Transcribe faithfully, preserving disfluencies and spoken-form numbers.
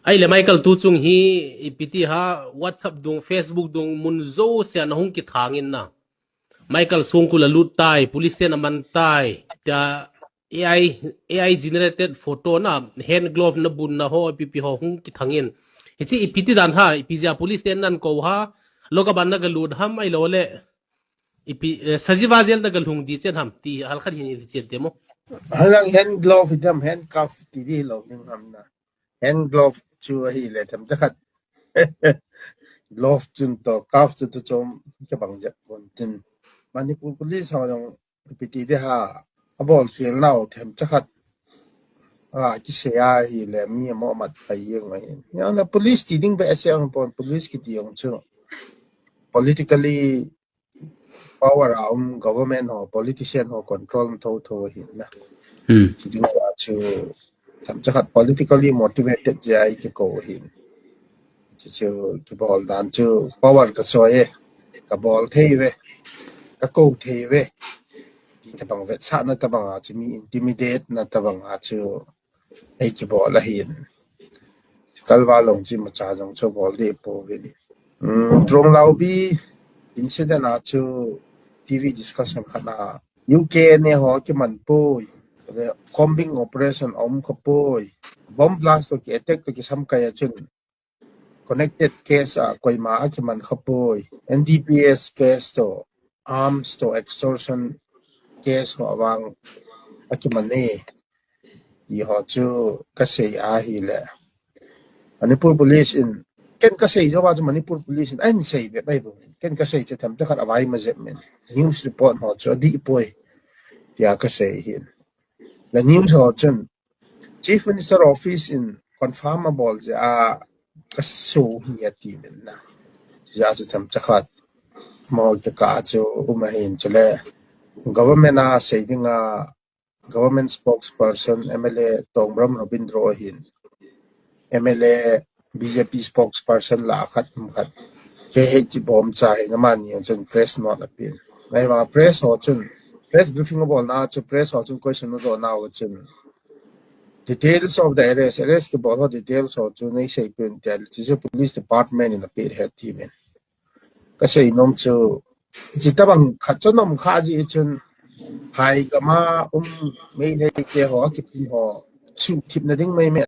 Ahile Michael, tu chung hi ipi ti ham, WhatsApp dung, Facebook dung, mun jouse a na hung kithang in na. Michael Songkul alut tai, police ten aman tai, tia A I, A I generated photo na, hand glove na bun na ho, ipi ipi ho hung kithang in. Hiche ipi ti dan ham, ipi jeh a police ten nan kou ham, lo ka ban na galut ham, ahilou le ipi, eh, sajiva jel na galhung di chen ham, ti hal khat hin i chen te mo. Halang hand glove hi dem, handcuff ti di lou ding ham na. Hand glove chu ahile themcha khat. Glove chun toh, cuff chu toh chom, ka bang jep pon tin. Manipur police ho jong ipi ti di ham, abol khel nau themcha khat. A, kisei ahile mi amo mat pai jeng ahi. Jong le police ti ding beh asei pon, police kiti jong chu politically power a um government ho, politician ho control na thotho ahi na. Hmm. Chu ding a chu themcha khat politically motivated jeh a i kikou ahi. Chu chu kibol dan chu power ka choi e, ka bol thei uve, ka kou thei uve. Ti tabang vetsahna tabang a chu mi intimidate na tabang a chu ei kibol ahin. Kalval Longchim a cha jong chu bol deh pouvin. Um, Tronglaobi incident a chu T V discussion khat a U K N A ho kiman poi. Combing operation aum kha poi. Bomb blast toh ki attack toh kisamkai a chun connected case a koima akiman kha poi. N D P S case toh, arms toh, extortion case ho vang akiman e. Ti ho chu kasei ahile, Manipur police in, ken kasei jou a chu Manipur police in ahin sei bep ahi bou. Ken kasei chu themcha khat avai ma jep min. News report ho chu adih poi, tia kasei hin. Le news ho chun Chief Minister Office in confirm abol jeh a kaso hi ati min na. Jeh a chu themcha khat mo kikah chu um ahin, chule government a sei ding a government spokesperson M L A Tongbram Robindro ahin, M L A B J P spokesperson lah a khat um khat, K H Bomcha hin amani chun press note apen. Ahivang press ho chun, press briefing abolna chu press ho chun question adoh nau chun, details of the arrest, arrest kibol ho details ho chu nei sei peh un tia, chu police department in apeh ahi ati min. Kasei nom chu, hiche tabang khat chu nom kha jeh chun, phai gam a um Meitei te ho, akipum ho, suhthipna ding maimai